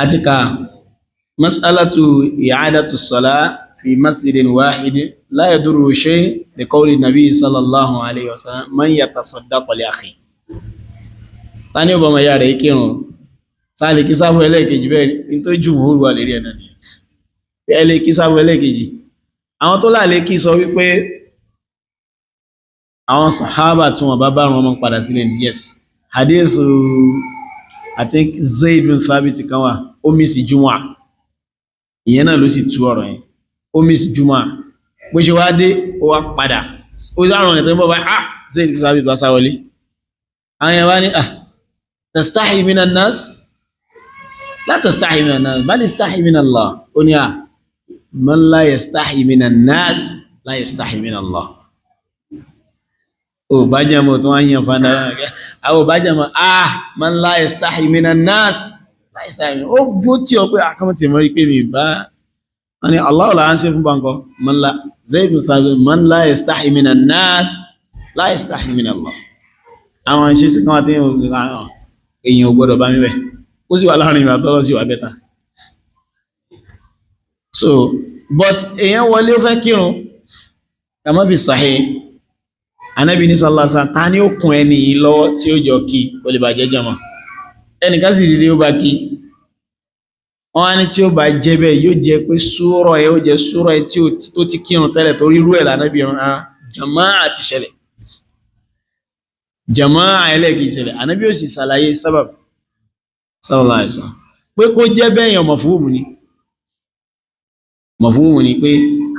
Àti ka mas'alatu i'adatu salah fi masjidin wahid la yadurru shay li qawli nabi sallallahu alayhi wa sallam man yatasaddaqu li akhi. Ta ni ó bá ọmọ ìyá rẹ̀ kírun? Sáà lè kí sáfù ẹlẹ́ẹ̀kejì bẹ́ẹ̀ ni tó jù wúrú wà lérí ẹ̀nà nìyẹn. Ẹ lè kí sáfù ẹlẹ́ẹ̀kejì. Àwọn tó láàlé kí sọ wípé àwọn sàhábà tí wọ́n bá bá wọn mọ́ padà sílẹ̀ ní yes. Hadithu I think Zaid bin Thabit kan wà, ó miss Jumu'ah. Ìyẹn náà ló sì tú ọ̀rọ̀ yẹn. Ó miss Jumu'ah. Bó ṣe wá dé, ó wá padà. Ó sáré ọ̀rọ̀ tó ń bọ̀ báyìí, ah! Zaid bin Thabit wá sá wọlé. Àwọn yẹn wá ní, ah! Tastahi minan nas? La tastahi minan nas, bal istahi min Allah. Ó ní, ah! Man la yastahi minan nas, la yastahi min Allah. Ó bá jẹ́ mọ̀ tó wá yàn fanda. Àwọn bá jẹ́ mọ̀, ah! Man la yastahi minan nas, la yastahi min. Ó gbó tí ọ pé àkọ́mọ̀ tí mọ̀ rí pé mi bá. Wọ́n ní Allah là ń ṣe fún bankọ́. Man la, Zaid bin Thabit, man la yastahi minan nas, la yastahi min Allah. Àwọn ìṣesí kan wà tí èèyàn ò gbọ́dọ̀ bá mi bẹ̀. Ó sì wà láàrin ìrìn àtọ́lọ́ sí wà bẹ́ta. So, but èèyàn wọlé ó fẹ́ kírun, kàmọ́ fi sahih. Ànábì ní sallallahu alaihi wasallam, ta ni ó kún ẹni yìí lọ́wọ́ tí ó jọ kí ó lè bàjẹ́ jọmọ́. Ẹnìkan sì dìde ó bá kí. Wọ́n á ní tí ó bá jẹ́ bẹ́ẹ̀ yóò jẹ́ pé súrọ̀ ẹ ó jẹ́ súrọ̀ ẹ tí ó ti kírun tẹ́lẹ̀ torí irú ẹ̀ lànàbì rán jàmáà ti ṣẹlẹ̀. Jàmáà ẹlẹ́ẹ̀kejì ṣẹlẹ̀. Ànábì ó sì ṣàlàyé sábàbí sallallahu alaihi wasallam. Pé kó jẹ́ bẹ́ẹ̀ yẹn mọ̀fúhùmù ni. Mọ̀fúhùmù ni pé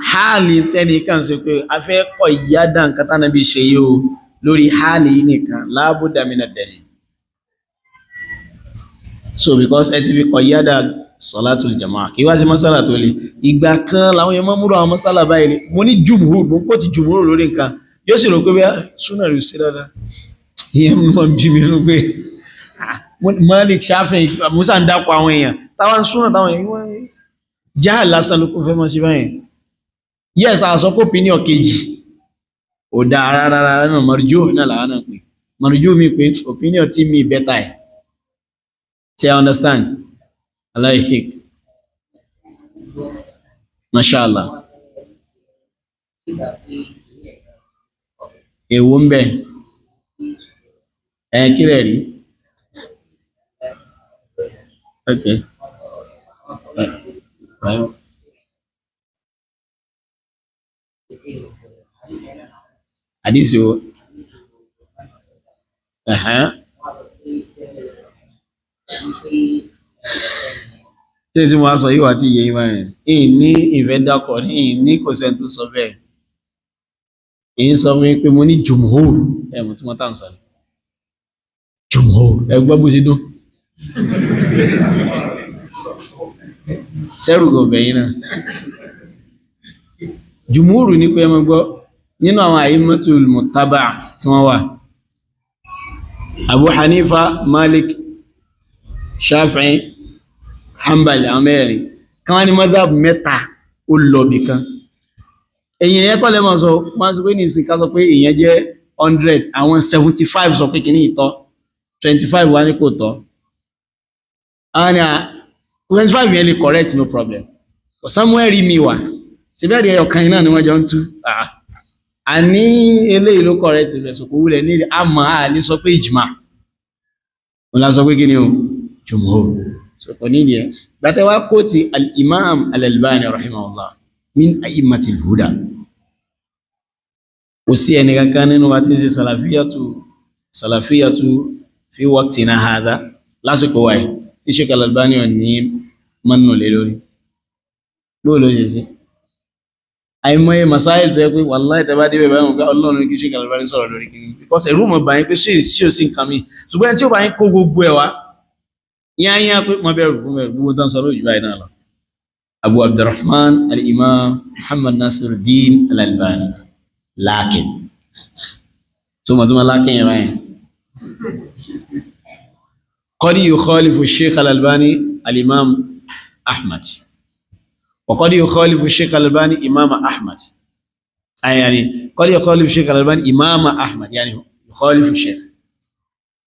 háàlì tẹ́ni kan sọ pé a fẹ́ kọ̀ ìyádà nǹkan tánàbí ṣe yìí o lórí háàlì yìí nìkan lábúdà mina dalil. So because ẹ ti fi kọ̀ ìyádà salatul jamaa kí wá sí masala tó le. Ìgbà kan làwọn èèyàn máa ń múrò àwọn masala báyìí ni. Mo ní jùmùhùr, mo ń kó ti jùmùhùr lórí nǹkan. Yóò sì rò pé bí súnà rẹ̀ sí dáadáa. Ìyẹn mọ̀ bí mi rò pé Malik Shafi'i Musa ń dákọ̀ àwọn èèyàn táwọn súnà táwọn èèyàn wọ́n já lásán ló kó fẹ́ mọ́ sí báyìí. Yes, a sọ pé opinion kejì ò dáa rárá rárá náà marjuh náà làwọn náà pè. Marjuh mi pé opinion tí mi better ẹ̀. Ṣé I understand? Aláìhík. Mashallah. Èwo ń bẹ? Ẹ kí lẹ̀ rí? Okay. Right. Hadisi wo? Ẹ̀hẹ́n. Ṣé tí mo wá sọ yìí wà tí ìyẹ́ yín báyìí? Ìyìn ní ìfẹ́ dákọ̀ ní ìyìn ní kò sẹ́ni tó sọ bẹ́ẹ̀. Ìyìn sọ fún mi pé mo ní jùmhur. Ẹ mọ̀ tí wọ́n tà ń sọ ni. Jùmhur. Ẹ gbọ́ bó ṣe dún. Sẹ́rù kò bẹ̀yìn náà. Jùmhur ní pé ẹ máa gbọ́ nínú àwọn àìmọ́tul muttaba tí wọ́n wà. Abu Hanifa, Malik, Shafi'i, Hanbali, àwọn mẹ́rin. Kan wá ní madhab mẹ́ta ó lọ bì kan. Èyàn yẹn kọ́ lẹ́ máa sọ, máa sọ pé ní ìsìn ká sọ pé èyàn jẹ́ 100, àwọn 75 sọ pé kìíní ìtọ́, 25 wá ní kò tọ́. Àwọn ni 25 yẹn lè correct, no problem. But somewhere rí mi wà. Síbẹ̀ rí ẹyọ kan náà ni wọ́n jọ ń tú. A ní eléyìí ló correct rẹ̀ sọ kò wúlẹ̀ ní àmọ́ a lè sọ pé ìjìmá. Wọ́n lá sọ pé kí ni o? Jumhur. So kò ní ìdíyẹ. Gbàtẹ́ wá kó ti al-Imam al-Albani rahimahullah min a'immatil huda. Kò sí ẹni kankan nínú wa tí ń ṣe sàlàfíyàtú fi waqtina hadha lásìkò wáyé tí Sheikh al-Albani ò ní mọ́nù lé lórí. Bóò ló ṣe ṣe? Àìmọye masáìlì tó yẹ pé wàláhì tẹ́ bá débẹ̀ báyìí wọn pé Ọlọ́run kí Sheikh al-Albani sọ̀rọ̀ lórí kí ni. Because ẹ̀rù mọ̀ báyìí pé ṣé ò sí nǹkan mi. Ṣùgbọ́n tí ó bá yín kó gbogbo ẹ̀ wá, yányá pé mọ bẹ̀rù fún bẹ̀rù gbogbo tán sọ lójú báyìí náà lọ. Abu Abdurrahman al-Imam Muhammad Nasiruddin al-Albani. Lákin. Tó mọ̀ tó mọ̀ lákin yẹn báyìí. Qad yukhalifu Sheikh al-Albani al-Imam Ahmad. Wa qad yukhalifu Sheikh al-Albani Imam Ahmad. Yani qad yukhalifu Sheikh al-Albani Imam Ahmad. Yani yukhalifu Sheikh.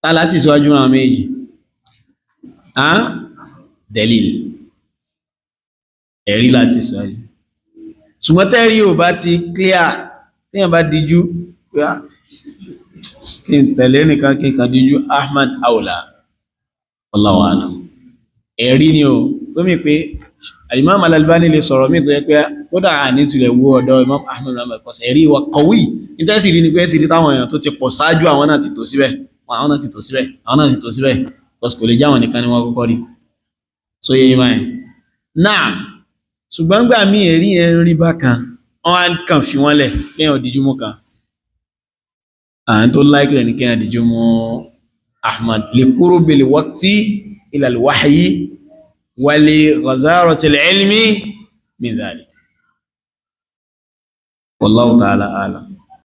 Ta láti síwájú àwọn méjì. Delil, ẹ̀rí láti síwájú. Ṣùgbọ́n tẹ́rí ò bá ti clear, téèyàn bá díjú kí n tẹ̀lé nìkan, kí n kàn díjú, Ahmad aula, wallahu alam. Ẹ̀rí ni o tó mì pé Imam Al-Albani lè sọ̀rọ̀ mí tó yẹ pé kódà ní tilẹ̀ wú ọ̀dọ̀ Imam Ahmad Muhammad kọsẹ̀ ẹ̀rí wa kọ̀wí nítẹ́sì rí ni pé ti rí táwọn èèyàn tó ti pọ̀ ṣáájú, àwọn náà ti tò síbẹ̀, àwọn náà ti tò síbẹ̀, àwọn náà ti tò síbẹ̀, kọsì kò lè jáwọn nìkan ni wọ́n kọ́kọ́ rí. So yẹ ìmọ̀ ẹ̀ náà. Ṣùgbọ́n gbà mí ẹ̀rí yẹn ń rí bákan, wọ́n á kàn fi wọ́n lẹ̀ kéèyàn díjú mú kan. À ń tó láìkìlẹ̀ ní kéèyàn díjú mú Ahmad li qurbil waqti ila al-wahyi wa li ghazarati al-ilmi min dhalik. Wallahu ta'ala a'lam.